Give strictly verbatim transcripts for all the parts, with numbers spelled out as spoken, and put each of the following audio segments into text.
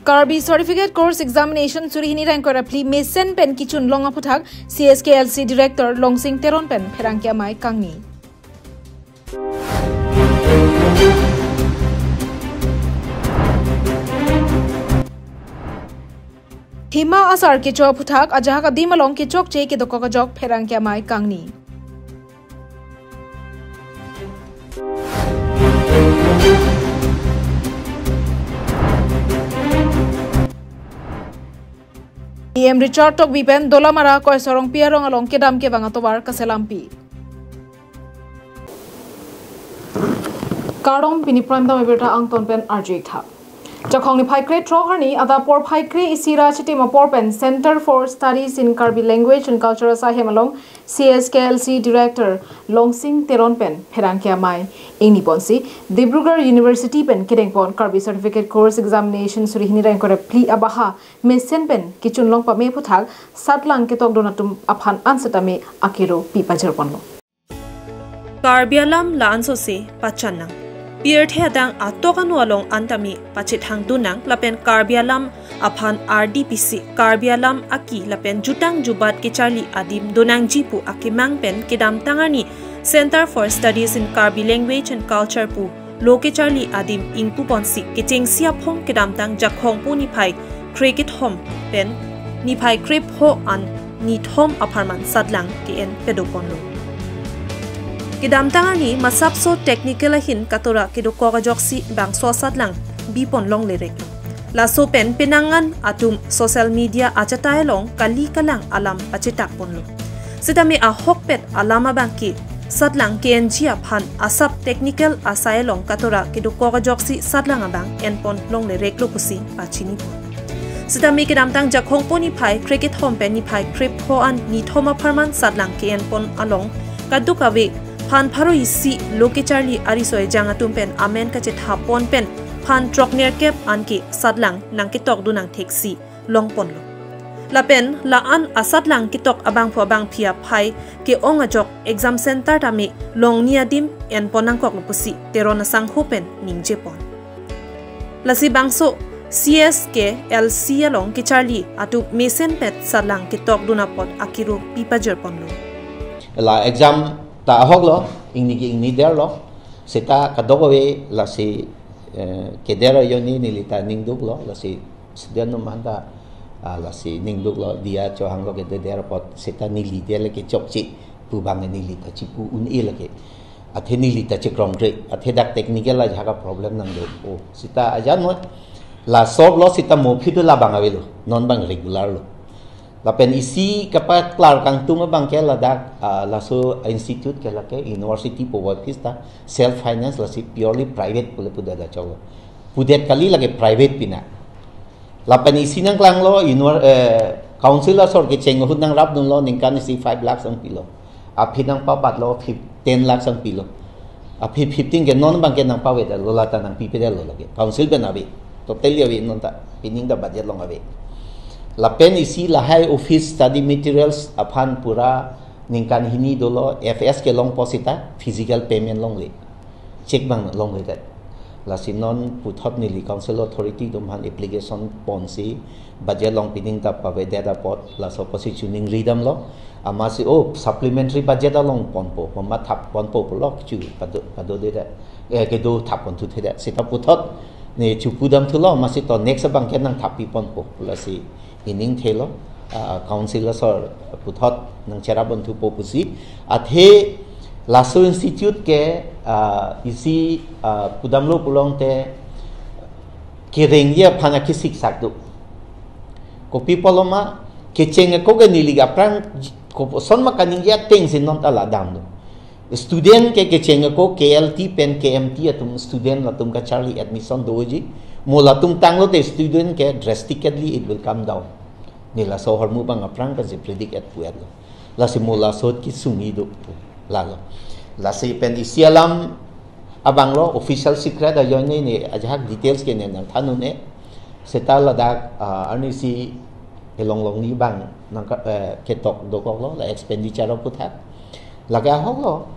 Karbi Certificate Course Examination suri hini ingkoi ra phli mesen pen kechun long aphuthak C S K L C Director Longsing Teron pen pherangke amei kangni. Hima asar kecho aphuthak ajahak adim along kechokche kedokok ajok pherangke amei kangni. E M Richard Tokbi pen Dolamara Koisorongpi arong along kedam kevang atovar kaselampi. Kardom, pini Prime Time abirta angton pen arju-ik tha. Jakhong niphai kre-throk arni adap porphai kre-isi ra chitim apor pen Center for Studies in Karbi Language and Culture asai hem along C S K L C Director Longsing Teron pen pherangke amei ingni ponsi Dibrugarh University pen kedeng pon Karbi Certificate Course Examination suri hini ra ingkoi ra phli abaha mesen pen kechun long pame aphuthak satlang ketokdun atum aphan an setame akero pi pajir ponlo. Karbi alam la-an sose pachan nang. Pirthe adang atok anu along an tame pachethangdun nang lapen Karbi alam aphan ardi pisi Karbi alam aki lapen jutang jubat kecharli adim donangji pu akemang pen kedamtang arni Center for Studies in Karbi Language and Culture pu lo kecharli adim ingpu ponsi kechengsi aphong kedamtang Jakhong pu niphai kre-kethom pen niphai krepho an nithom apharman satlang ke-en pado ponlo. Kedamtang arni masapso technical ahin katora kedokok ajoksi bangso satlang bi pon longle rek. Laso pen penang an atum social media achatai along kali kalang alam pachetak ponlo. Setame ahokpet alam abang ke satlang ke-enji aphan asap technical asai along katora kedokok ajoksi satlang abang en pon longle reklo pusi pachini pon. Setame kedamtang Jakhong pu niphai kre-kethom pen niphai krepho an nithom apharman satlang ke-en pon along kadokave phan pharo isi lo kecharli ariso ejang atum pen amen kachethap pon pen phan throknerkep an ke satlang nangketokdun nangtheksi long ponlo. Lapen la-an asatlang ketok abangphu abangphi aphai ke-ong ajok exam center tame longni adim en pon nangkoklo pusi Teron asangho pen ningje pon. Lasi bangso C S K L C along kecharli atum mesen pet satlang ketokdun apot akero pi pajir ponlo. La exam ta ahoklo, ingni ke ingni derlo, seta kadokave lasi, eh, keder ajoine neli ta ningduklo, lasi student atum aphan ta, ah, lasi ningduklo, diya chohanglo keder apot, seta neli dele kechokche pu abang neli ta chipu un-e lake. Athe neli ta chikrongkre, athe dak technical ajahak a-problem nangdo. Oh, seta ajan mo, la solve lo, seta mo aphi do labang avelo, non abang regular lo. Lapen isi kapaklar kangtung abang ke ladak, ah, laso institute ke lake university pu office ta self finance, lasi purely private pule pudet da cholo. Pudet kali, lake private pina. Lapen isi nangklanglo, univer-, eh, council asor kecheng ahut nangrapdunlo, ningkan isi five lakhs nangpilo. Aphi nangpabatlo, fif-, ten lakhs nangpilo. Aphi fifteen ke non abang ke nangpavedetlo, lata nangpipedetlo lake. Council pen ave. Totally ave non ta. Pining ta budget along ave. Lapen isi lahai office study materials aphan pura ningkan hini dolo, F S kelong pu seta physical payment longle. Cheque abang longledet. Lasi non puthot neli council authority atum aphan application ponsi budget along pining ta pavedet apot, laso apotsi chuning ridamlo. Amatsi, oh, supplementary budget along ponpo, mama thap ponpo pulo, chu pado, padodedet. Eh, kedo thap ponthuthedet. Seta puthot ne chupudamthulo, amatsi to next abang ke nangthap pi ponpo, lasi ining thelo, ah, council asor puthot nangcherap ponthupo pusi. Athe laso institute ke, ah, isi, ah, pudamlo pulote kerengji aphan akisik sak do. Kopi pulo ma, kecheng ako ke neli aphrang kopuson ma kaningje atengsi non ta la damlo. Student ke kecheng ako K L T pen K M T atum student latum kacharli admission doji. Mo latum tanglote student ke drastically it will come down. Ne laso ahormu abang aphrang pensi predict et puetlo. Lasi mo laso kisung ido lalo. Lasi pen isi alam abanglo, official secret ajoine ne ajahak details ke ne nangthan un-e. Seta ladak, ah, arnisi elong longni abang nangka-, eh, ketok dokoklo, la expenditure aputhak. Lake ahoklo.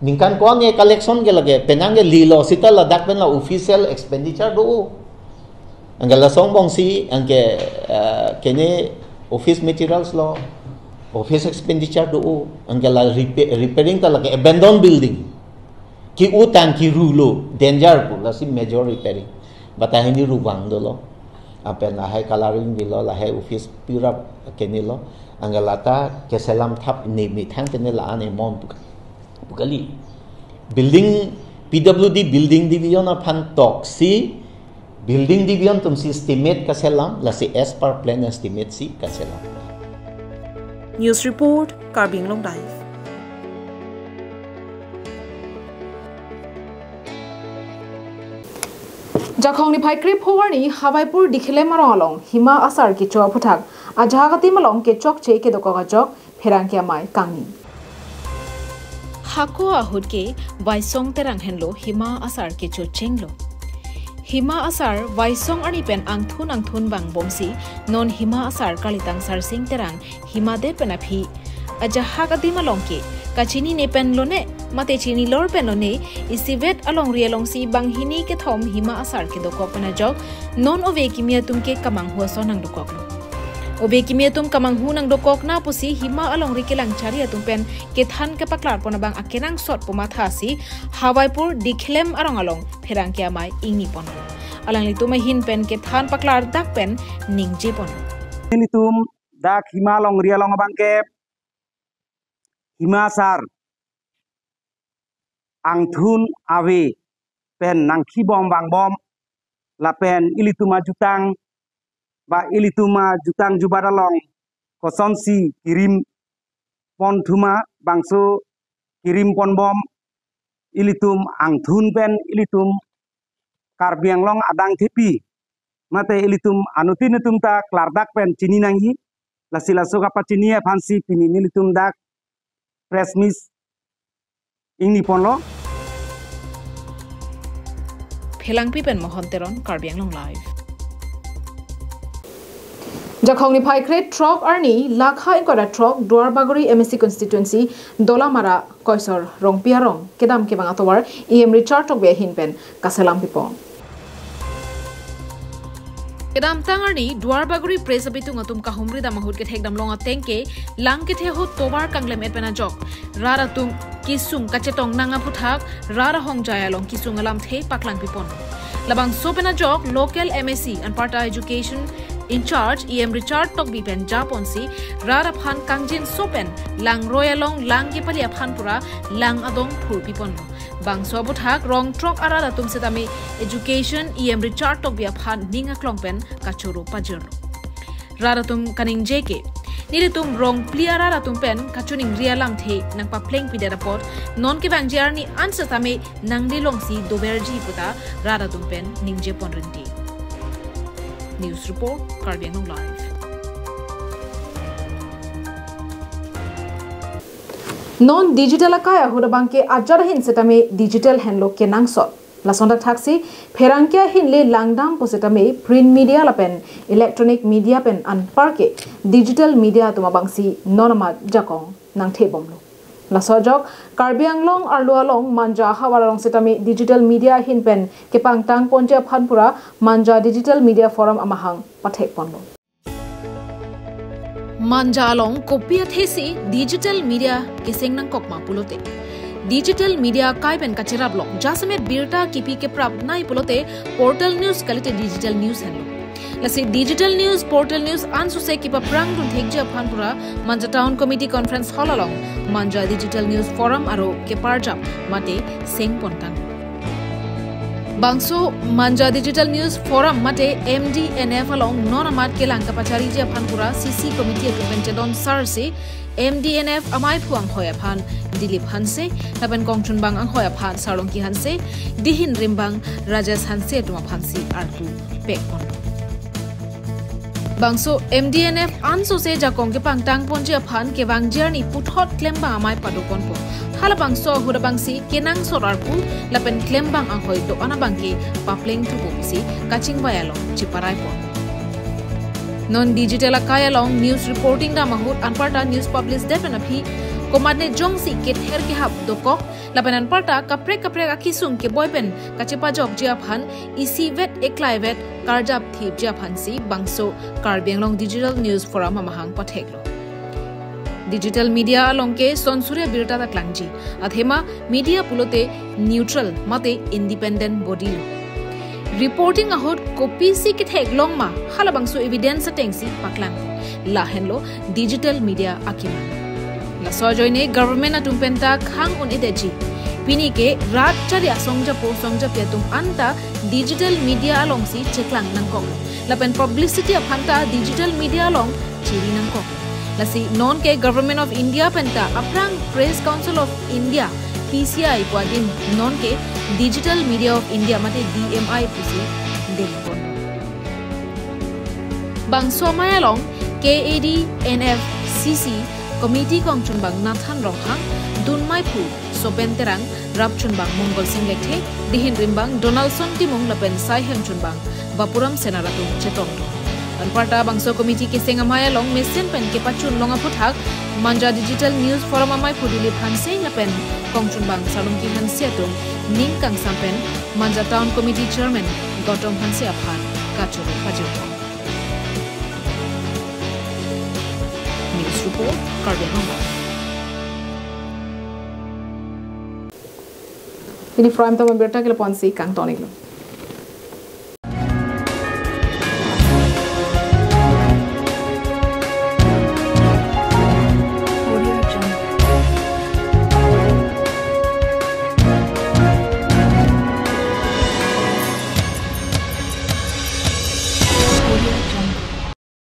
Ningkan ko-an ke collection ke lake, penang ke lilo seta ladak pen la official expenditure do. Anke lason angbongsi, anke, eh, kene office materials lo, office expenditure do, anke la repa-, repairing ta lake abandoned building. Ke-o tang kerulo, danger pu, lasi major repairing. Bata hini ruvang dolo. Lapen lahai colouring bilo, lahai office pura kene lo. Anke lata keselam thap ne methang kene la-an amount pu ka-, pu kali. Building, P W D building division aphan toksi, building division atumsi estimate kaselam, lasi as per plan estimate si kaselam. News report, Karbi Anglong Live. Jakhong niphai krepho arni Hawaipur Dikhelem arong along Hima Asar kecho aphuthak ajahak adim along kechokche kedokok ajok pherangke amei kangni. Hako ahut ke Waisong Terang henlo Hima Asar kecho chenglo. Hima Asar Waisong arni pen angthun angthun vangbomsi non Hima Asar kalitang Sarsing Terang Hima Dep pen aphi ajahak adim along ke kachinine pen lone mate chinilor pen lone isivet alongri alongsi banghini kethom Hima Asar kedokok pen ajok non ove kimi atum ke kamanghu ason nangdokoklo. Ove kimi atum kamanghu nangdokok na pusi Hima alongri kelang chari atum pen kethan kepaklar pon abang akenangsot pu mathasi Hawaipur Dikhelem arong along pherangke amei ingni ponlo. Alanglitum ahin pen kethan paklar dak pen ningje ponlo. Nelitum dak Hima alongri along abang ke Hima Asar angthun ave pen nangkhibom vangbom lapen ilitum ajutang ba ilitum ajutang jubat along kosonsi kerim pon thuma bangso kerim ponbom ilitum angthun pen ilitum Karbi Anglong adang thepi mate ilitum anuttin atum ta klardak pen chini nangji. Lasi laso kapachini aphansi pini nelitum dak press meet ingni ponlo. Phelangpi pen Mohon Teron, Karbi Anglong Live. Jakhong niphai krethrok arni lakha ingkoi ra throk Duarbagori M A C constituency Dolamara Koisor Rongpi arong kedam kevang atovar E M Richard Tokbi ahin pen kaselam pipon. Kedamtang arni Duarbagori Press abitung atum kahumri dam ahut kethek damlong ateng ke lang kethe ahut tovar kanglem-et pen ajok rat atum kesung kachetong nang aphuthak rat ahongjai along kesung alamthe paklang pipon. Labangso pen ajok local M A C anparta education in charge E M Richard Tokbi pen japonsi rat aphan kangjinso pen langroi along lang kepali aphan pura lang adong phurpipon. Bangso aphuthak rong throk arat atum setame education E M Richard Tokbi aphan ning aklong pen kachoro pajirlo. Rat atum kaningje ke nelitum rong phli arat atum pen kachiningri alamthe nangpaplengpidet apot non kevangji arni an setame nangli longsi doverji puta rat atum pen ningje ponrinti. News report, Karbi Anglong Live. Non digital akai ahut abang ke ajat ahin setame digital henlo kenangsot. Lason thakthaksi pherangke ahin le langdam pu setame print media lapen electronic media pen anpar ke digital media atum abangsi non amat jakong nangthebomlo. Laso ajok Karbi Anglong arlo along Manja ahavar along setame digital media ahin pen kepangtang ponji aphan pura Manja Digital Media Forum amahang pathek ponlo. Manja along kopi athesi digital media keseng nangkok ma pulote, digital media akai pen kacherap long jasemet birta kipi keprap nai pulote portal news kalite digital news henlo. Lasi digital news portal news ansose kepaprang dunthekji aphan pura Manja Town Committee Conference Hall along Manja Digital News Forum aro keparjap mate seng pontang. Bangso Manja Digital News Forum mate M D N F along non amat kelang kapachariji aphan pura C C committee atum pen chedon sarse M D N F amei phu anghoi aphan Dilip Hanse, lapen kongchunbang anghoi aphan Sarlongki Hanse, dihin rimbang Rajesh Hanse atum aphansi arku pekpon. Bangso M D N F ansose jakong kepangtang ponji aphan kevangji arni puthot klembang amei padoponpo. Halabangso ahut abangsi kenangsot arpu lapen klembang anghoi do-an abang ke papleng thupo pusi kachingvai along chiparaipon. Non digital akai along news reporting dam ahut anparta news publish det pen aphi komatne jongsi kether kehap dokok, lapen anparta kaprek kaprek akisung keboi pen kachepajokji aphan isivet eklaivet karjap thipji aphansi bangso Karbi Anglong Digital News Forum amahang patheklo. Digital media along ke sonsurya birta ta klangji. Athema media pulote neutral mate independent body lo. Reporting ahut kopisi ketheklong ma, halabangso evidence atengsi paklang. Lahenlo digital media akiman. Laso ajoine government atum penta khang un-edetji. Pini ke rat chari asongjapo songjapi atum anta digital media alongsi cheklang nangkok. Lapen publicity aphanta digital media along chiri nangkok. Lasi non ke Government of India penta aphrang Press Council of India, P C I pu adim non ke Digital Media of India mate D M I pusi dengpon. Bangso amei along K A D N F C C Committee kongchunbang Nathan Ronghang, dunmeiphu Sopen Terang, rapchunbang Mongol Sing Lekthe, dihin rimbang Donaldson Timung lapen saihem chunbang Bapuram Senar atum chetongdun. Anparta bangso committee keseng amei along mesen pen kepachun long aphuthak Manja Digital News Forum ameiphu Dilip Hanse lapen kongchunbang Salungki Hanse atum ning kangsam pen Manja Town Committee Chairman Gautam Hanse aphan kachoro pajirpon. News report, Karbi Anglong. Pini Prime Time abirta ke lapu-ansi kangton-iklo.